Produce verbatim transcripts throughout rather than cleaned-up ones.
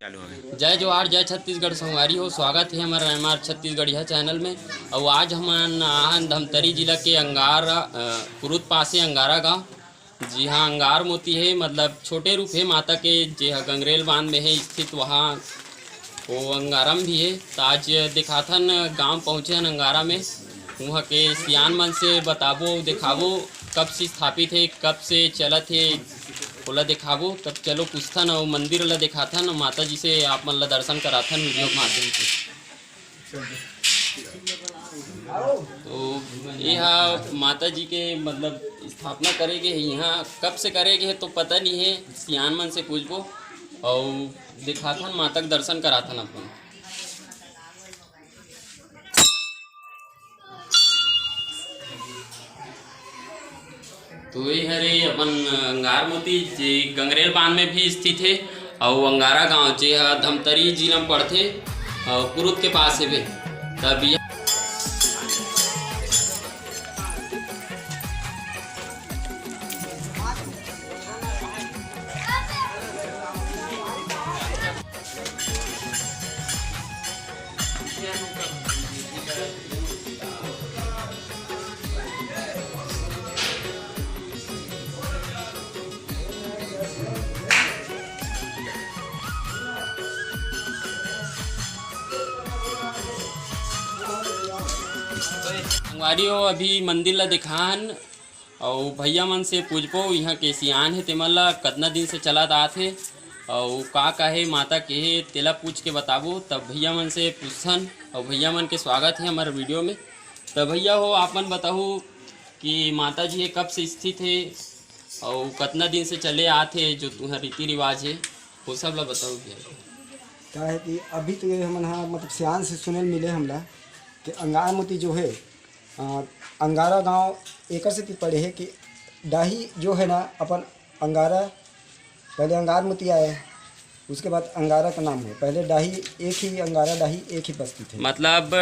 जय जोहार, जय छत्तीसगढ़ संगवारी हो, स्वागत हे हमर एम आर छत्तीसगढ़िया चैनल में। अउ आज हमन आहन धमतरी जिला के अंगारा, अ, कुरुद पासे अंगारा गांव। जी हाँ, अंगार मोती हे, मतलब छोटे रूप हे माता के, जे ह गंगरेल बांध में हे स्थित, वहाँ वो अंगारा म भी हे। त आज देखाथन, गांव पहुँचे हन अंगारा में, उहाँ के सियान मन से बताबो, देखाबो कब से स्थापित हे, कब से चलत हे, ओला देखाबो। तब चलो पूछथन अउ मंदिर ला देखाथन, माता जी से आप मन ला दर्शन कराथन वीडियो के माध्यम से। तो ये हा माता जी के मतलब स्थापना करे गे हे, यहाँ कब से करे गे हे तो पता नहीं है, सियान मन से पूछबो अउ देखाथन, माता के दर्शन कराथन अपन। तो ये हरे अपन अंगार मोती, जे गंगरेल बांध में भी स्थित हे, अउ अंगारा गांव, जे ह धमतरी जिला में पड़थे, अउ कुरुद के पास हेबे। तब ये संगवारी हो, अभी मंदिर ला देखान अउ भैया मन से पूछबो, इहाँ के सियान हे, तेमन ला कतना दिन से चलत आत हे अउ का का हे माता के हे, तेला पूछ के बताबो। तब भैया मन से पूछथन अउ भैया मन के स्वागत हे हमर वीडियो में। तब भैया हो, आप मन बताहू कि माता जी हे कब से स्थित हे अउ कतना दिन से चले आत हे, जो तुँहर रीति रिवाज हे, वो सब ला बताहू भैया। का है कि अभी तो ये हमन हा, मतलब, सियान से सुने ल मिले हमला कि अंगार मोती जो है, अ, अंगारा गांव एकर सेती पड़े हे कि डाही जो है ना, अपन अंगारा, पहले अंगार मोती आए, उसके बाद अंगारा का नाम हुआ। पहले डाही, एक ही अंगारा डाही, एक ही बस्ती थे। मतलब,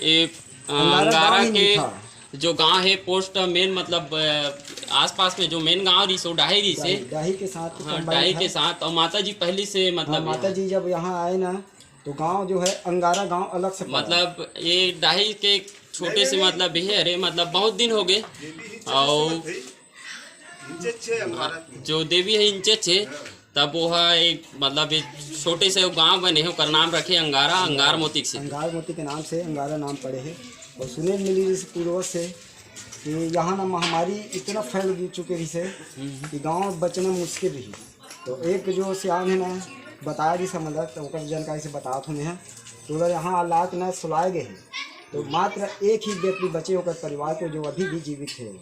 ए, अ, अंगारा अंगारा गांव ही नहीं के था। जो गांव है, पोस्ट मेन, मतलब, अ, आसपास में जो मेन गांव रहिस, वो डाही रहिस हे। डाही, डाही के साथ हाँ, कंबाइन डाही था। के साथ। और माता जी पहली से, मतलब, हाँ, माता यहाँ जी जब यहाँ आए ना, तो गांव जो है, अंगारा गांव अलग से पड़ा। मतलब, ये डाही के छोटे से, मतलब, हे, अरे, मतलब, बहुत दिन हो गए। देवी ही और चलत है, इंचे छे अंगारा की। जो देवी है, इंचे छे, हाँ। तब वो है एक, मतलब, एक छोटे से गांव बने हैं, ओकर नाम रखे अंगारा, अंगार मोती के सेती। अंगार मोती के नाम से अंगारा नाम पड़े है। और सुने मिली जैसे पूर्वज से कि यहाँ ना महामारी इतना फैल चुके रही से हम्म। कि गांव बचना मुश्किल रही। तो एक जो सियान है ना, बताया रहिस हमन ला, तो ओकर जानकारी से बतात हूँ मैं। तो ओला यहाँ लात ना सुलाए गए हैं, तो मात्र एक ही व्यक्ति बचे ओकर परिवार के, जो अभी भी जीवित है।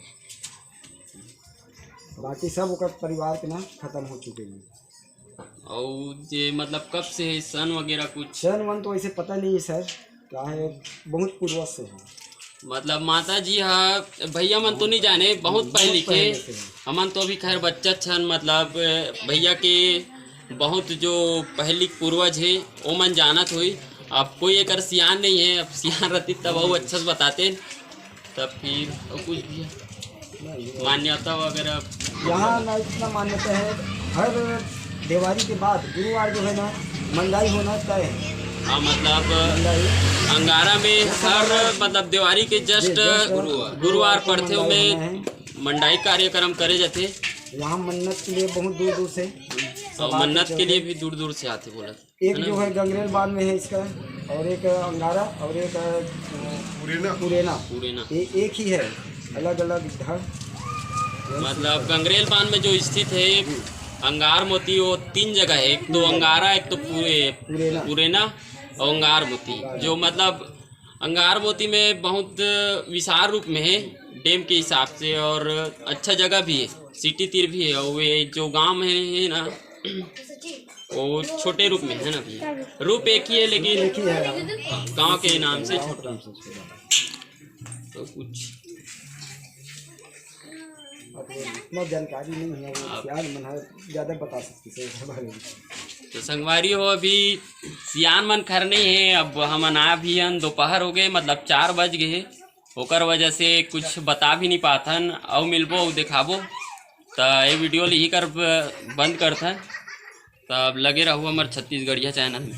बाकी सब ओकर परिवार के ना खत्म हो चुके हैं। और ये मतलब कब से है, सन वगैरह कुछ? सन वन तो ऐसे पता नहीं है सर, क्या है, बहुत पूर्वज से है। मतलब माता जी हा, भैया मन तो नहीं जाने, बहुत बहुत पहली के। पहले से। हमन तो अभी खैर बच्चा छन, मतलब भैया के बहुत जो पहली पूर्वज है, वो मन जानत होई। अब कोई एकर सियान नहीं है, अब सियान रहती तब वो अच्छा से बताते। तब फिर और कुछ भी है? नहीं, मान्यता वगैरह? यहाँ ना इतना मान्यता है, हर देवारी के बाद गुरुवार जो है ना, मंडाई होना तय है। हाँ, मतलब मंडाई। अंगारा में हर, मतलब देवारी के just जी, just गुरुवार, गुरुवार गुरुवार को पड़थे, मंडाई ओमे होना है। मंडाई कार्यक्रम करे जाथे। यहाँ मन्नत के लिए बहुत दूर दूर से और सब आके मन्नत के चलते लिए हैं। भी दूर दूर से आथे बोला। एक है ना? जो है गंगरेल बांध में है इसका, और एक अंगारा, और एक, अ, पुरेना। पुरेना। पुरेना। ये एक ही है, अलग-अलग घर। मतलब गंगरेल बांध में जो स्थित है जी। अंगार मोती, वो तीन जगह है, एक तो तीन जगह। अंगारा, एक तो पुरे-, पुरेना। पुरेना और अंगार मोती, अंगार। जो मतलब अंगार मोती में बहुत विशाल रूप में है डैम के हिसाब से, और अच्छा जगह भी है, सिटी तीर भी है, और वे जो गांव में है ना, वो छोटे रूप में है ना भैया, रूप एक ही है लेकिन एक ही है। गांव के नाम से छोटा। तो कुछ अब इतना जानकारी नहीं है, वो आप सियान मन है, ज्यादा बता सकते हैं इसके बारे में। तो संगवारी हो, अभी सियान मन खर नहीं है, अब हमन आ भी हन, दोपहर हो गए, मतलब चार बज गए है, ओकर वजह से कुछ बता भी नहीं पाथन। अउ मिलबो, अउ देखाबो। त ये वीडियो ल इही कर ब-, बंद करथन। तब लगे रहू हमर छत्तीसगढ़िया चैनल में।